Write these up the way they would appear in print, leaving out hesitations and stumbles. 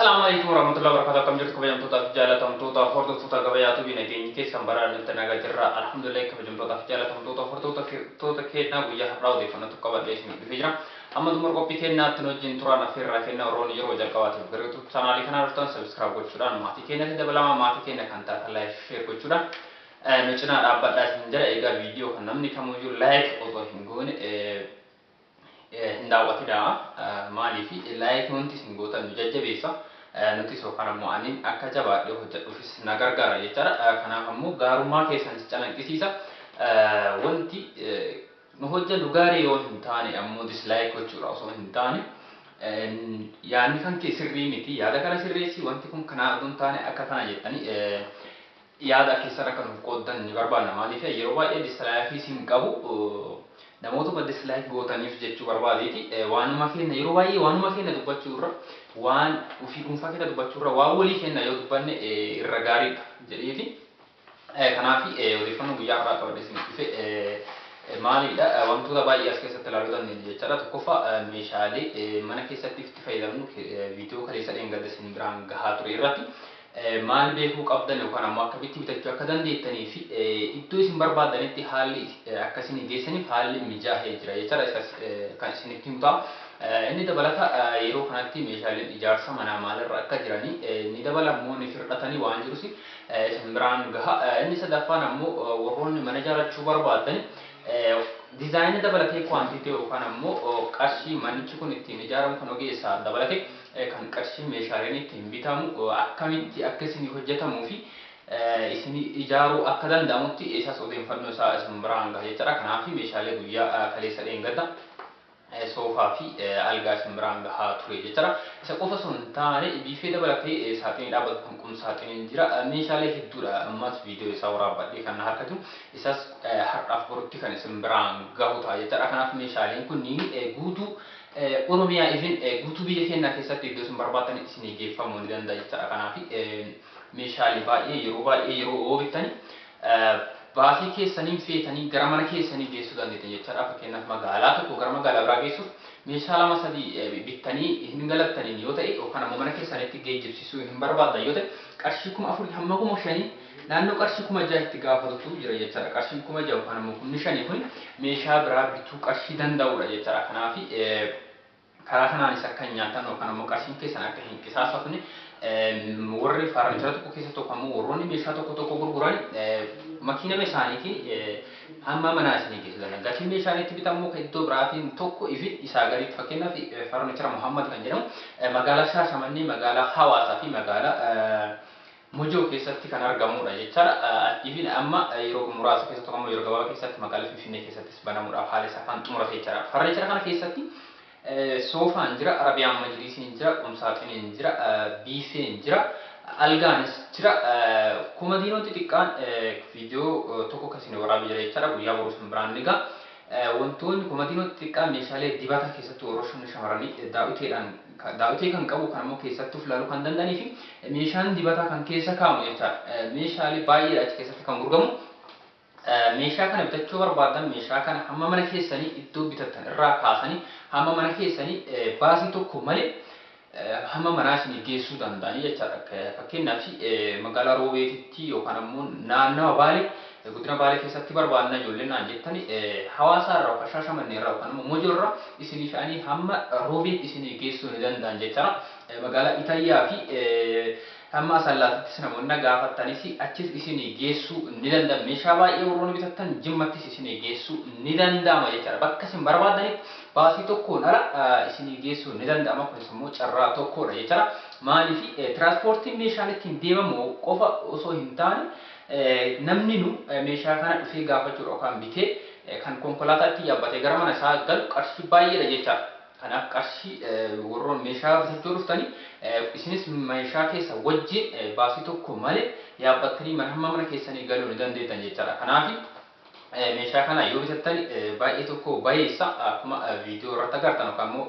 Assalaamu alaikum warahmatullahi wabarakatuh. Akkam jirtu, kabajamtootaa fi jaalatamtoota hordoftoota Gabayaa Tubii? Nageenyi keessan baraa nutti nagaa jirra. Alhamdulillah. Kabajamtootaa fi jaalatamtoota hordoftoota keenyaa, guyyaa har'aa odeeffannoo tokko qabadhee isin dhufee jira. Amma xumura qophii keenyaatti nu wajjin turaan affeerraa kennaa. Warroonni yeroo jalqabaatiif gara YouTube chaanaalii kanaa dhuftan subscribe gochuudhaan maatii keenyatti dabalamaa, maatii keenya kan taatan like, share gochuudhaan nu cinaa dhaabbadhaa isin jira. Egaa viidiyoo kan namni kamuyyuu like osoo hin goone hin daawwatinaa. Maaliif? Like wanti isin gootan nu jajjabeessa. Nutis yookaan ammoo aniin akka jabaadhee hojjedhuufis na gargaara jechaadha. Kanaaf ammoo gaarummaa keessanis calaqqisiisa. Wanti nu hojjennu gaarii yoo hin taane ammoo dislike gochuudha osoo hin taane, yaadni kan kee sirrii miti, yaada kana sirreessi, wanti kun kanaa osoo hin taane akka kana jettanii yaada keessan akka nuuf qooddan ni barbaanna. Maaliif? Yeroo baay'ee dislike hin qabu, namootuma dislike gootaniif jechuu barbaadeeti. Waanuma keenya, yeroo baay'ee waanuma keenya dubbachuu irra, waan ofii dhuunfaa keenya dubbachuu irra, waan walii keenya yoo dubbanne irra gaariidha jedheeti. Kanaaf odeeffannoo guyyaa har'aa qabadhee isin dhufe maalidha? Wantoota baay'ee as keessatti ilaaluu dandeenya jechaadha. Tokkoffaa, meeshaalee mana keessatti itti fayyadamnu viidiyoo kaleessa dheengadda isin biraan gahaa ture irratti maal beekuu qabdan yookaan ammoo akkamitti bitachuu akka dandeettanii fi iddoo isin barbaadanitti haalli akka isin geessaniif haalli mijaa'ee jira jechaadha. Isas kan isinitti himu ta'a. Inni dabalata, yeroo kanatti meeshaaleen ijaarsa manaa maalirra akka jiranii ni dabala immoo ni firdhatanii waan jirus isin biraan gaha. Inni sadaffaan ammoo, warroonni mana ijaarrachuu barbaadan diizaayinii dabalatee quantity yookaan ammoo qarshii manichi kun ittiin ijaaramu kan ogeessaa dabalatee kan qarshii meeshaaleen ittiin bitamu akkamitti akka isin hojjetamuu fi isin ijaaruu akka danda'amutti isas odeeffannoo isaa isin biraan gaha jechaadha. Kanaaf meeshaalee guyyaa kaleessa dheengadda soofaa fi algaa isin biraan gahaa ture jechuudha. Isa qofa osoo hin taane biifee dabalatee saaxinii dhaabbatu kan qum saaxiniin jira. Meeshaalee hedduudha. Ammas viidiyoo isaa waraabbadhee kan harka jiru. Isas har'aaf borutti kan isin biraan gahu ta'a jechuudha. Kanaaf meeshaaleen kunniin guutuu Oromiyaa, even guutuu biyya keenyaa keessatti iddoo isin barbaaddan isinii geeffamuu ni danda'a jechuudha. Kanaaf meeshaalee baay'ee yeroo baay'ee yeroo bittani baasii keessaniin feetanii gara mana keessanii geessuu dandeettan jechaadha. Fakkeenyaaf, magaalaa tokko gara magaalaa biraa geessuuf meeshaa lama sadii bittanii hin galattaniin yoo ta'e, yookaan ammoo mana keessanitti geejjibsiisuu hin barbaaddan yoo ta'e, qarshii 4000 hamma 5000, naannoo qarshii 6000 itti gaafatutu jira jechaadha. Qarshiin 6000 yookaan ammoo 50,000 kun meeshaa biraa bituu qarshii danda'udha jechaadha. Kanaaf karaa kanaanis akka hin nyaatan yookaan ammoo qarshiin keessan akka hin qisaasofne, warri furniture tokko keessa tokko ammoo warroonni meeshaa tokko tokko gurguran makiinama isaaniitiin hamma manaa isinii geessu danda'a. Gatiin meeshaan itti bitamu kan iddoo biraatiin tokko ifi isaa gaditti. Fakkeenyaaf, Furniture Muhammad kan jedhamu magaalaa Shaashamannee, magaalaa Hawaasaa fi magaalaa Mojoo keessatti kan argamudha jechaadha. Ifin amma yeroo muraasa keessatti ammoo yeroo gabaabaa keessatti magaalaa Finfinnee keessattis banamuudhaaf haala isaa kan xumurate jechaadha. Furniture kana keessatti soofaan jira, Arabiyaan majlisiin jira, qumsaaxiniin jira, biifeen jira, algaanis jira. Komadiinoon xixiqqaan viidiyoo tokko akkasiin waraabee jira jechaadha. Guyyaa boruu sun biraan ni ga'a. Wantoonni komadiinoo xixiqqaa, meeshaalee dibata keessattuu warroonni shamarranii daawwiteedhaan daawwitee kan qabu, kan ammoo keessatti of ilaaluu kan danda'anii fi meeshaan dibataa kan keessa kaa'amu jechaadha. Meeshaalee baay'eedha achi keessatti kan gurguramu. Meeshaa kana bitachuu barbaadan, meeshaa kana hamma mana keessanii, iddoo bitattan irraa kaasanii hamma mana keessanii baasii tokko malee hamma manaa isinii geessuu danda'anii jechaadha. Fakkeenyaaf, magaalaa Roobeetitti yookaan ammoo naannawa Baalee, godina Baalee keessatti barbaadna ijoolleen naan jettani, Hawaasaa irraa yookaan Shaashamannee irraa yookaan ammoo Mojoo irraa isinii fe'anii hamma Roobeetti isinii geessuu ni danda'an jechaadha. Magaalaa Itayyaa fi hamma Asallaatittis namoonni gaafattanis achis isinii geessuu ni danda'an. Meeshaa baay'ee warroonni bitattan Jimmattis isinii geessuu ni danda'ama jechaadha. Bakka isin barbaaddanitti baasii tokkoon ala isinii geessuu ni danda'ama. Kunis immoo carraa tokkodha jechaadha. Maaliif? Tiraanspoortiin meeshaan ittiin deemamu qofa osoo hin taane, namni nu meeshaa kana dhufee gaafachuudha yookaan bitee kan konkolaataa itti yaabbatee gara mana isaa galu qarshii baay'eedha jechaadha. Kanaaf qarshii warroon meeshaa bitachuu dhuftanii, isinis meeshaa keessa wajjin baasii tokko malee yaabbattanii mana hamma mana keessanii galuu ni dandeettan jechaadha. Kanaaf meeshaa kana yoo bitattan baay'ee tokko bayeessa. Akkuma viidiyoo irratti agartan yookaan immoo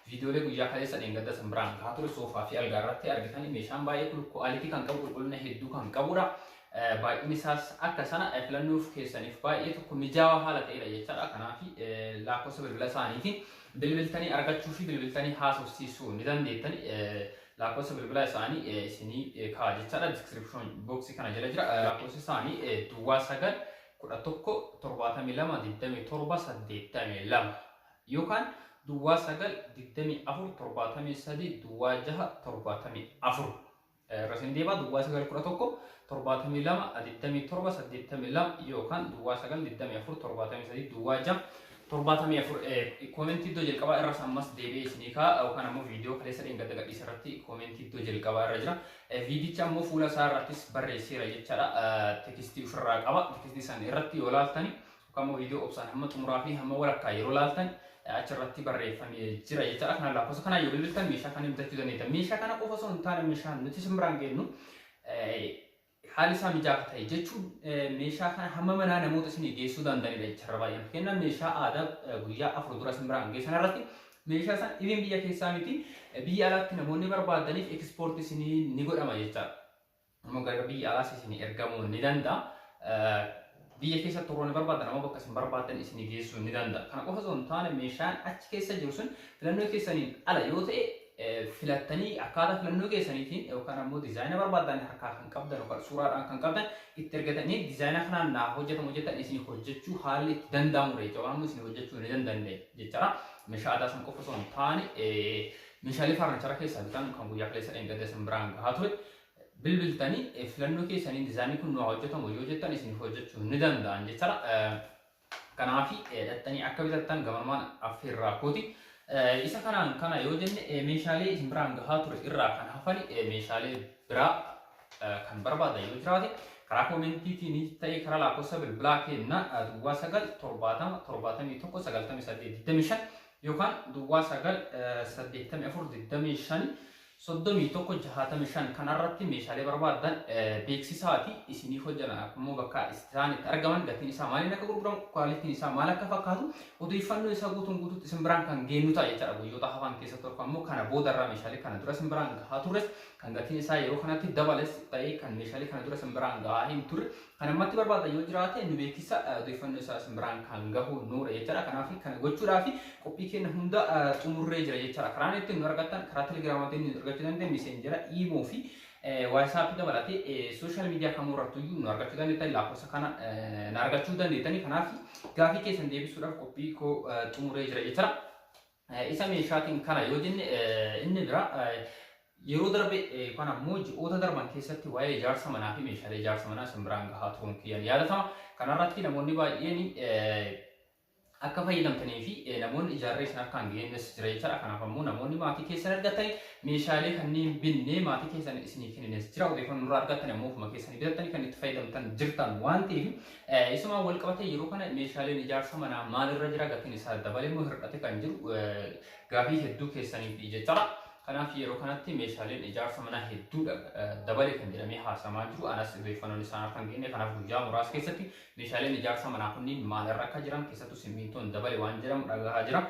viidiyoolee guyyaa kaleessa dheengadda san biraan gahaa ture soofaa fi algaa irratti argitanii, meeshaan baay'ee quality kan qabu, qulqullina hedduu kan qabudha. Baay'inni isaas akka sana filannoof keessaniif baay'ee tokko mijaawaa haala ta'edha jechaadha. Kanaaf lakkoofsa bilbila isaaniitiin bilbiltanii argachuu fi bilbiltanii haasofsiisuu ni dandeettan. Lakkoofsa bilbilaa isaanii isinii kaa'a jechaadha. Description box kana jala jira. Lakkoofsi isaanii 09 11 72 27 82 yookaan 09 24 73 06 74. Irra isin deebaa, 09 11 72 27 82 yookaan 09 24 73 06 74. Koomentii iddoo jalqabaa irras ammas deebi'ee isinii kaa'a, yookaan ammoo viidiyoo kaleessa dheengadda gadhiisa irratti koomentii iddoo jalqabaa irra jira. Viidicha ammoo fuula isaa irrattis barreesseera jechaadha. Tekstii ofirraa qaba. Tekstii sana irratti yoo laaltani yookaan ammoo viidiyoo obsaan hamma xumuraa fi hamma walakkaa yeroo laaltan achirratti barreeffamee jira jechaadha. Kana lakkoofsa kanaa yoo bilbiltan meeshaa kana bitachuu dandeettan. Meeshaa kana qofa osoo hin taane meeshaan nuti isin biraan geenyu haalli isaa mijaa'aa ta'e jechuun meeshaa kana hamma manaa namoota isinii geessuu danda'anidha jechaadha baay'een. Fakkeenyaaf, meeshaa aadaa guyyaa 4 dura isin biraan geessan irratti meeshaa san dhibeen biyya keessaa miti, biyya alaatti namoonni barbaadaniif ekspoortii isinii ni godhama jechaadha. Ammoo gara biyya alaas isinii ergamuu ni danda'a. Biyya keessatti warroonni barbaadan ammoo bakka isin barbaadan isinii geessuu ni danda'a. Kana qofa osoo hin taane meeshaan achi keessa jiru sun filannoo keessaniin ala yoo ta'e, filattanii akkaataa filannoo keessaniitiin yookaan ammoo diizaayina barbaadan harkaa kan qabdan yookaan suuraadhaan kan qabdan itti ergatanii diizaayina kanaan naa hojjetamu jettan isinii hojjechuu haalli itti danda'amudha jechuudha. Yookaan ammoo isinii hojjechuu ni danda'e jechaadha. Meeshaa aadaa san qofa osoo hin taane meeshaalee faarnichara keessaa bitan kan guyyaa kaleessa dheengadda isin biraan gahaa ture bilbiltanii filannoo keessanii diizaayinii kun nu hojjetamu yoo jettan isin hojjechuu ni danda'an jechaadha. Kanaaf dhattanii akka bitattan gamanumaan affeerraa kooti. Isa kanaan kana yoo jenne, meeshaalee isin biraan gahaa ture irraa kan hafan meeshaalee biraa kan barbaadan yoo jiraate, karaa koomentiitiin ta'e karaa lakkoofsa bilbilaa kenna 09 70 71 98 25 yookaan 09 84 25 31 65 kanarratti meeshaalee barbaadan beeksisaati isiniif hojjetan. Akkuma bakka isaan itti argaman, gatiin isaa maaliin akka gurguramu, kwaalitiin isaa maal akka fakkaatu, odeeffannoo isaa guutuun guutuutti isin biraan kan geenyu ta'a jechaadha. Guyyoota hafan keessatti tokko ammoo kana boodarraa meeshaalee kana dura isin biraan gahaa turres kan gatiin isaa yeroo kanatti dabales ta'ee, kan meeshaalee kana dura isin biraan gahaa hin turre kan ammatti barbaadan yoo jiraate nu beeksisa, odeeffannoo isaa isin biraan kan gahu nuura jechaadha. Kanaaf kana gochuudhaaf qophii keenya hunda xumurree jira jechaadha. Karaan ittiin nu argattan karaa telegiraamaatiin nu argachuu dandeenya, Messenger, imo fi WhatsApp dabalatee social media kamuu irrattuyyuu nu argachuu dandeettan, lakkoofsa kana na argachuu dandeettani. Kanaaf gaafii keessan deebisuudhaaf qophii koo xumuree jira jechaadha. Isa meeshaatiin kana yoo jenne, inni bira yeroo darbe yookaan ammoo ji'oota darban keessatti waa'ee ijaarsa manaa fi meeshaalee ijaarsa manaa isin biraan gahaa turuun kiyyaan yaadatama. Kanarratti namoonni baay'een akka fayyadamtanii fi namoonni ijaarree isin harkaan geenyes jira jechaadha. Kanaaf ammoo namoonni maatii keessan argatanii meeshaalee kanneen binnee maatii keessan isinii kennines jira. Odeeffannoo irraa argattan ammoo ofuma keessanii bitattanii kan itti fayyadamtan jirtan waan ta'eef, isumaan wal qabatee yeroo kana meeshaaleen ijaarsa manaa maalirra jira, gatiin isaa dabalee immoo hir'ate kan jiru gaafii hedduu keessaniif jechaadha. Kanaaf yeroo kanatti meeshaaleen ijaarsa manaa hedduudha dabale kan jedhamee haasamaa jiru. Anas odeeffannoon isaan harkaan geenye. Kanaaf guyyaa muraasa keessatti meeshaaleen ijaarsa manaa kunniin maalirra akka jiran, keessattuu simmintoon dabale waan jedhamu dhagahaa jira.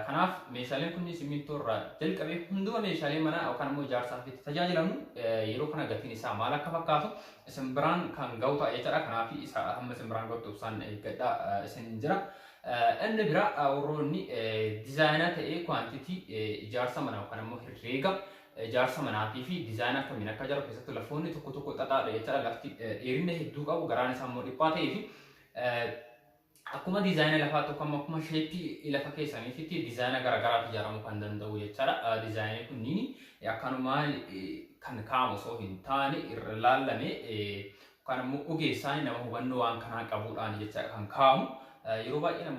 Kanaaf meeshaaleen kunniin simmintoo irraa jalqabee hunduma meeshaalee manaa yookaan immoo ijaarsaaf itti tajaajilamu yeroo kana gatiin isaa maal akka fakkaatu isin biraan kan ga'u ta'a jechaadha. Kanaaf isa hamma isin biraan ga'utti obsaan eeggadhaa isin jira. Inni bira warroonni diizaayina ta'ee quantity ijaarsa manaa yookaan immoo herreega ijaarsa manaatii fi diizaayina akkamiin akka ijaaru, keessattuu lafoonni tokko tokko xaxaadha jechaadha. Lafti dheerina hedduu qabu garaan isaa immoo dhiphaa ta'ee fi akkuma diizaayina lafaa tokko amma akkuma shape lafa keessaniitti diizaayina garaagaraatti ijaaramuu kan danda'u jechaadha. Diizaayinii kunniin akkanumaan kan kaa'amu osoo hin taane irra laallamee yookaan immoo ogeessaan nama hubannoo waan kanaa qabuudhaan jechaadha kan kaa'amu. Yeroo baay'ee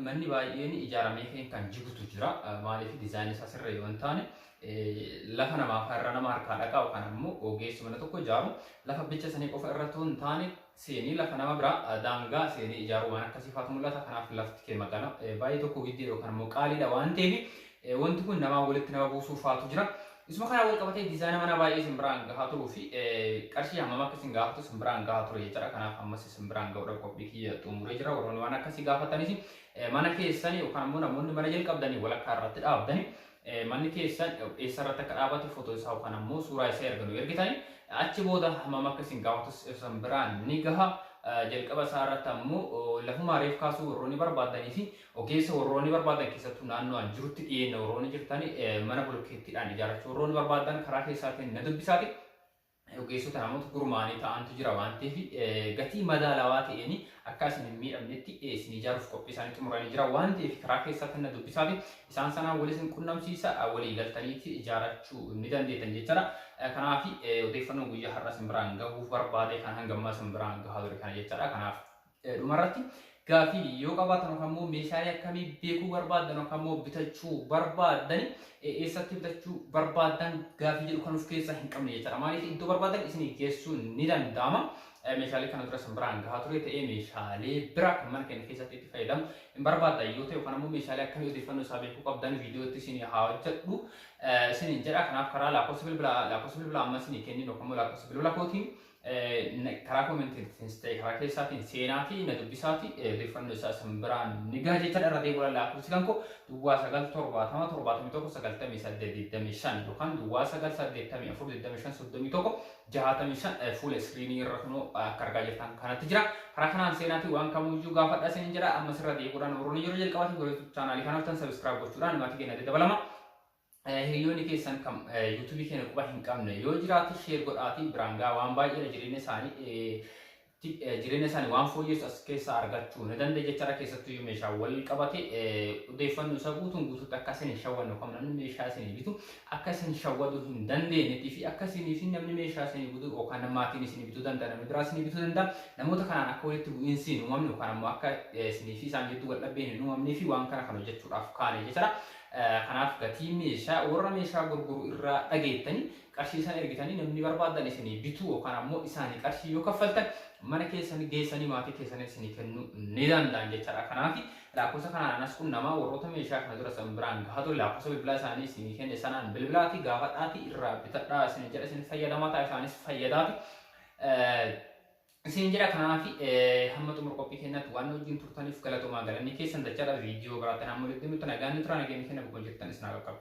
manni baay'een ijaaramee kan jigutu jira. Maaliif? Diizaayinii isaa sirrii yoo hin taane lafa namaaf irra nama harkaa dhaqaa yookaan ammoo ogeessi mana tokko ijaaru lafa bicha sanii qofa irra otoo hin taane seenii lafa nama biraa daangaa seenii ijaaruu waan akkasii faatu mul'ata. Kanaaf lafti kee magaalaa baay'ee tokko giddii yookaan immoo qaaliidha waan ta'eef wanti kun namaa walitti nama buusuuf faatu jira. Isuma kana wal qabatee diizaayina mana baay'ee isin biraan gahaa turuu fi qarshii hammam akka isin gaafatu isin biraan gahaa ture jechaadha. Kanaaf ammas isin biraan gahuudhaaf qophii kiyya xumuree jira. Warroonni waan akkasii gaafatanis mana keessan yookaan immoo namoonni mana jalqabdanii walakkaa irratti dhaabdanii manni keessan eessa irratti akka dhaabate footoo isaa yookaan ammoo suuraa isaa erga nu ergitanii, achi booda hammam akka isin gaafatus isin biraan ni gaha. Jalqaba isaa irratti ammoo lafumaa reef kaasuu warroonni barbaadanii fi ogeessa warroonni barbaadan, keessattuu naannoo an jirutti dhiyeenya warroonni jirtan, mana bulokkeettiidhaan ijaarrachuu warroonni barbaadan karaa keessaatiin na dubbisaati. Ogeessota namoota gurmaa'anii ta'antu jira waan ta'eef, gatii madaalawaa ta'een akka isin hin miidhamnetti isin ijaaruuf qophii isaanii xumuranii jira waan ta'eef, karaa keessaatiin na dubbisaati. Isaan sanaan wal isin qunnamsiisa, walii galtaniiti ijaarrachuu ni dandeettan jechuudha. Kanaaf odeeffannoo guyyaa har'a isin biraan gahuuf barbaade kan hangammaa isin biraan gahaa ture kana jechaadha. Kanaaf dhumarratti gaafii yoo qabaatan yookaan immoo meeshaalee akkamii beekuu barbaaddan yookaan immoo bitachuu barbaaddan, eessatti bitachuu barbaaddan gaafii jedhu kan of keessaa hin qabne jechaadha. Maaliif, iddoo barbaadan isinii geessuu ni danda'ama. Meeshaalee kana dura isin biraan gahaa ture ta'ee, meeshaalee biraa kan mana keenya keessatti itti fayyadamu hin barbaaddan yoo ta'e, yookaan immoo meeshaalee akkamii odeeffannoo isaa beekuu qabdan viidiyootti isinii haa hojjedhu isiniin jedha. Kanaaf karaa lakkoofsa bilbilaa amma isinii kennin yookaan immoo lakkoofsa bilbila kootiin karaa koomentiitiinis ta'e karaa keessaatiin seenaatii na dubbisaati, odeeffannoo isaa isin biraan ni gaha jechaadha. Irra deebi'uudhaan lakkoofsi kan koo 09 70 71 98 25 yookaan 09 84 25 31 65 fuula iskiriinii irra kunoo akka argaa jirtan kanatti jira. Karaa kanaan seenaatii waan kamuyyuu gaafadha isin jedha. Ammas irra deebi'uudhaan warroonni yeroo jalqabaatiif gara YouTube chaanaalii kanaaf tan subscribe gochuudhaan maatii keenya dabalama. Hiriyoonni keessan kan yuutuubii keenya quba hin qabne yoo jiraate share godhaatii biraan gaa. Waan baay'eedha, jireenya isaanii waan fooyyessu as keessaa argachuu ni danda'a jechaadha. Keessattuu yoo meeshaa wal qabate, odeeffannoo isaa guutuun guutuutti akka isin hin shawwanne yookaan namni meeshaa isin bitu akka isin shawwaduu hin dandeenyetti fi akka isinii fi namni meeshaa isin bitu yookaan maatiin isin bituu danda'a, namni biraa isin bituu danda'a, namoota kanaan akka walitti bu'iinsi hin uumamne yookaan ammoo akka isinii fi isaan gidduu wal dhabbiin hin uumamnee fi waan kana kan hojjechuudhaaf kaane jechaadha. Kanaaf gatii meeshaa warra meeshaa gurguru irraa dhageettanii qarshii isaan ergitanii namni barbaadan isinii bituu yookaan ammoo isaanii qarshii yoo kaffaltan mana keessan geessanii maatii keessanii isinii kennuu ni danda'an jechaadha. Kanaaf lakkoofsa kanaan anas qunnamaa. Warroota meeshaa kana dura isin biraan gahaa ture lakkoofsa bilbilaa isaanii isinii kenne sanaan bilbilaatii gaafadhaatii irraa bitadhaa isin jedha. Isin fayyadamaa ta'a, isaanis fayyadaati. Isin jedha. Kanaaf hamma xumura qophii keenyaatti waan wajjin turtaniif galatoomaa, galanni keessan dachaadha. Viidiyoo biraatti hamma walitti nutti nagaan tura, nageenya keenya boqon jirtan isin haa qaqqabu.